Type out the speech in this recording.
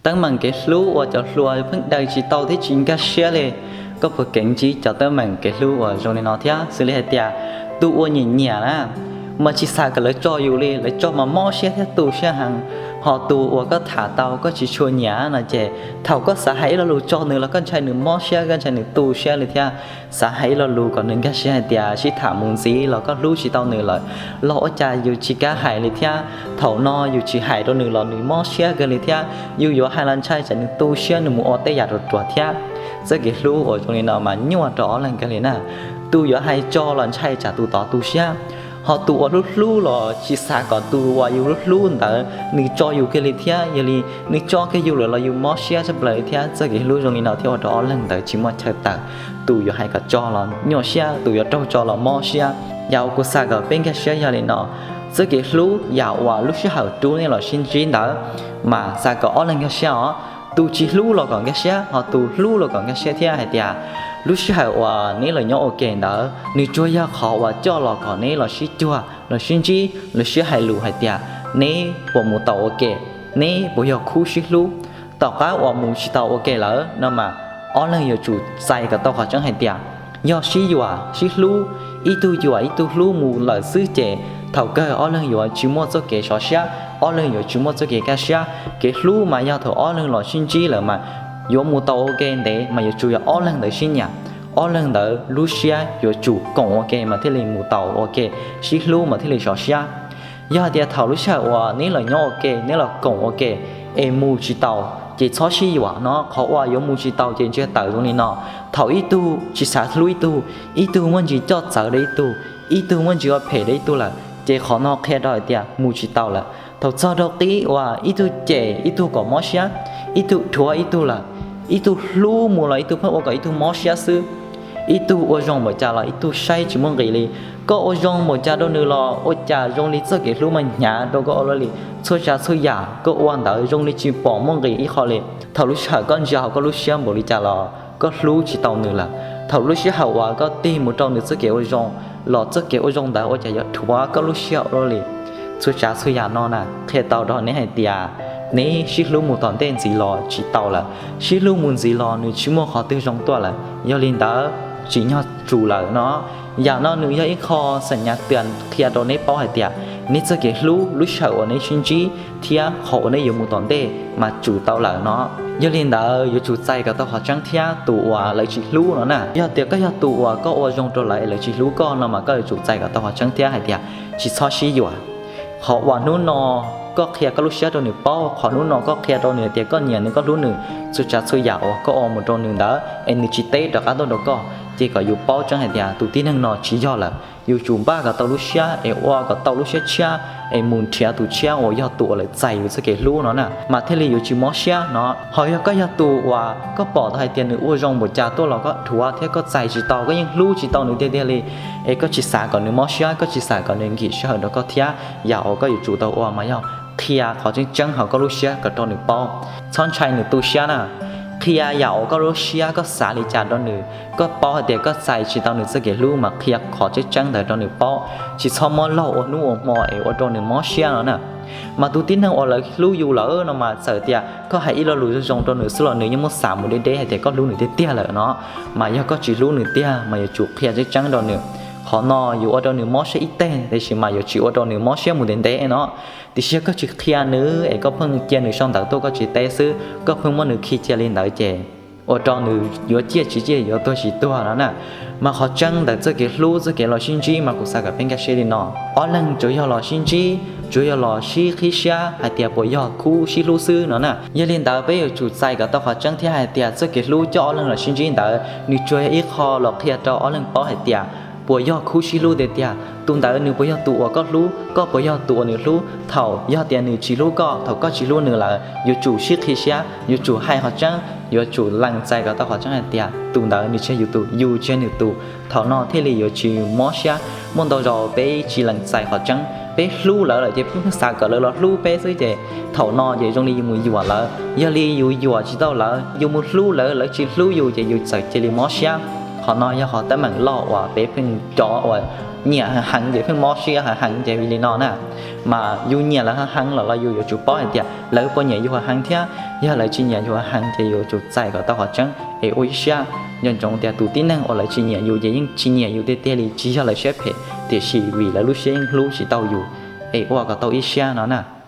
Teeb meem kev hlub uas cov hluas pheej daws tsis tau thiab tsis nkag siab li, koj puas keev ntsib cov teeb meem kev hlub uas zoo li no thiab? Xws li hais tias tus uas nyiam nyiam na, mas tsis xav kom lawv tso yus li, lawv tso mas mob siab thiab tu siab heev. Ho tus uas koj tham tau koj tsis tshua nyiam no ces thaum koj xav hais ib lo lus tso nws los koj ntshai nws mob siab, koj ntshai nws tu siab li thiab. Xav hais ib lo lus kom nws nkag siab hais tias sib tham mus ntxiv los koj hlub tsis tau nws lawm, los ua cas yus tsis kam hais li thiab. Thaum no yus tsis hais rau nws los nws mob siab kawg li thiab. Yus yuav hais los ntshai tsam nws tu siab, nws mus ua tej yam ruam ruam thiab. Txoj kev hlub uas zoo li no mas nyuaj rau ob leeg kawg li na. Tus yuav hais tso los ntshai tsam tus tod tu siab. Ho tus uas hlub hlub los tsis xav kom tus uas yus hlub hlub ntawd nws tso yus kiag li thiab, yog li nws tso kiag yus lawm los yus mob siab tshaj plaws li thiab. Txoj kev hlub zoo li no thiaj ua rau ob leeg ntawd tsis muaj chaw tawm. Tus yuav hais kom tso los nyuaj siab, tus yuav raug tso los mob siab. Yam uas kuv xav kom peb nkag siab yog li no: txoj kev hlub yam uas lub sij hawm rub nej los sib ntsib ntawd mas xav kom ob leeg nkag siab os. Tus tsis hlub los kom nkag siab, ho tus hlub los kom nkag siab thiab hais tias lub sij hawm uas neb los nyob ua ke ntawd nws tsuas yog qhov uas coj los kom neb los sib cuag los sib ntsib los sib hais lus hais tias neb puas mus tau ua ke, neb puas yog khub sib hlub. Tom qab uas mus tsis tau ua ke lawm no mas ob leeg yuav tsum txais kom tau qhov tseeb hais tias yog sib yuam sib hlub, ib tug yuam ib tug hlub mus lawm xwb ces thaum kawg ob leeg yuav tsis muaj txoj kev sov siab, ob leeg yuav tsis muaj txoj kev kaj siab. Kev hlub mas yog thaum ob leeg los sib ntsib lawm mas yuav mus tau ua ke ntev mas yuav tsum yog ob leeg ntawd sib nyiam, ob leeg ntawd lub siab yuav tsum koom ua ke mas thiaj li mus tau ua ke, sib hlub mas thiaj li sov siab. Yog hais tias thaum lub sij hawm uas neb los nyob ua ke, neb los koom ua ke es mus tsis tau, ces txhob sib yuam no. Qhov uas yuav mus tsis tau ces ntsiag tawm zoo li no: thaum ib tug tsis xav hlub ib tug, ib tug muaj ntsis coj txawv rau ib tug, ib tug muaj ntsis ua phem rau ib tug lawm, ces qhov no qhia rau hais tias mus tsis tau lawm. Thaum txog rau qib uas ib tug cem ib tug kom mob siab, ib tug dhuav ib tug lawm, ib tug hlub mus los ib tug pheej ua kom ib tug mob siab xwb. Ib tug ua zoo npaum cas los ib tug saib tsis muaj nqis li. Koj ua zoo npaum cas rau nws los ua cas zoo li txoj kev hlub mas hnyav rau koj ua luaj li. Txhua tsav txhua yam koj ua ntawd zoo li tsis pom muaj nqis ib qho li. Thaum lub sij hawm koj ntsia hauv koj lub siab npaum li cas los koj hlub tsis tau nws lawm. Thaum lub sij hawm uas koj tig mus rau nws txoj kev ua zoo los txoj kev ua zoo ntawd ua cas yuav dhuav koj lub siab ua luaj li. Txhua tsav txhua yam no na qhia tau rau neb hais tias neb sib hlub mus tom ntej ntxiv los tsis tau lawm, sib hlub mus ntxiv los nws tsis muaj qhov twg zoo tuaj lawm. Yog li ntawd, tsim nyog tsum lawm no. Yam no nws yog ib qho xam nyas tias qhia rau neb paub hais tias neb txoj kev hlub lub sij hawm uas neb sib ntsib thiab qhov uas neb yuav mus tom ntej mas tsum tau lawm no. Yog li ntawd yuav tsum txais kom tau qhov tseeb thiab tus uas lawv tsis hlub no na. Yog tias koj yog tus uas koj ua zoo rau lawv es lawv tsis hlub koj no mas koj yuav tsum txais kom tau qhov tseeb thiab hais tias tsis txhob sib yuam. Qhov uas hnub no koj qhia koj lub siab rau nws paub, qhov hnub no koj qhia rau nws tias koj nyiam nws, koj hlub nws, txhua tsav txhua yam uas koj ua mus rau nws ntawd es nws tsis teb rov qab tuaj rau koj, ces kom yus paub tseeb hais tias tus tib neeg no tsis yog lawm. Yus tsum npaj kom tau lub siab es ua kom tau lub siab tshiab es mus nrhiav tus tshiab uas yog tus uas lawv txais yus txoj kev hlub no na, mas thiaj li yuav tsis mob siab no. Ho yog koj yog tus uas koj pom tau hais tias nws ua zoo npaum cas tuaj los koj dhuav thiab koj txais tsis tau, koj yeej hlub tsis tau nws tiag tiag li, es koj tsis xav kom nws mob siab, koj tsis xav kom nws nkim sij hawm rau koj thiab, yam uas koj yuav tsum tau ua mas yog qhia qhov tseeb tseeb hauv koj lub siab kom rau nws paub. Txhob ntshai nws tu siab na. Qhia yam uas koj lub siab koj xav li cas rau nws. Koj paub hais tias koj txais tsis tau nws txoj kev hlub mas qhia qhov tseeb tseeb ntawd rau nws paub. Tsis txhob muab laug ua hnub ua hmo es ua rau nws mob siab no na. Mas tus tib neeg uas lawv hlub yus lawm no mas txawm tias koj hais ib lo lus zoo zoo rau nws xwb los nws yeej muab xav mus deb deb hais tias koj hlub nws tiag tiag lawm no. Mas yog koj tsis hlub nws tiag mas yuav tsum qhia tseeb tseeb rau nws. Qhov no yuav ua rau nws mob siab ib teg tiam sis mas yuav tsis ua rau nws mob siab mus ntev ntev no. Tiam sis yog koj tsis qhia nws es koj pheej cia nws sau ntawv tuaj koj tsis teb xwb, koj pheej muab nws khi cia li ntawd ces ua rau nws yuav ciaj tsis ciaj yuav tuag tsis tuag no na. Mas qhov tseeb ntawm txoj kev hlub txoj kev los sib ntsib mas kuv xav kom peb nkag siab li no: ob leeg tsuas yog los sib ntsib, tsuas yog los sib qhib siab hais tias puas yog khub sib hlub xwb no na. Yog li ntawd peb yuav tsum txais kom tau qhov tseeb thiab hais tias txoj kev hlub coj ob leeg los sib ntsib ntawd nws tsuas yog ib qho los qhia rau ob leeg paub hais tias puas yog khub sib hlub tiag tiag. Tus ntawd nws puas yog tus uas koj hlub, koj puas yog tus uas nws hlub. Thaum yog tias nws tsis hlub koj, thaum koj tsis hlub nws lawm yuav tsum sib qhib siab, yuav tsum hais qhov tseeb, yuav tsum lees txais kom tau qhov tseeb hais tias tus ntawd nws tsis yog yus tus, yus tsis yog nws tus. Thaum no thiaj li yuav tsis mob siab. Muaj ntau zaus peb tsis lees txais qhov tseeb, peb hlub lawv lawm ces peb xav kom lawv los hlub peb xwb ces thaum no ces zoo li yus mus yuam lawv. Yog li yus yuam tsis tau lawv, yus mus hlub lawv, lawv tsis hlub yus ces yus txawm cia li mob siab. Qhov no yog qhov teeb meem loj uas peb pheej cov uas nyiam heev ces pheej mob siab heev ces vim li no na. Mas yus nyiam lawv heev los los yus yuav tsum paub hais tias lawv puas nyiam yus heev thiab, yog lawv tsis nyiam yus heev ces yus yuav tsum txais kom tau qhov tseeb es ua ib siab nco ntsoov tias tus tib neeg uas lawv tsis nyiam yus ces yeej tsis nyiam yus tiag tiag li, tsis yog lawv siab phem, tiam sis vim lawv lub siab yeej hlub tsis tau yus, es ua kom tau ib siab no na.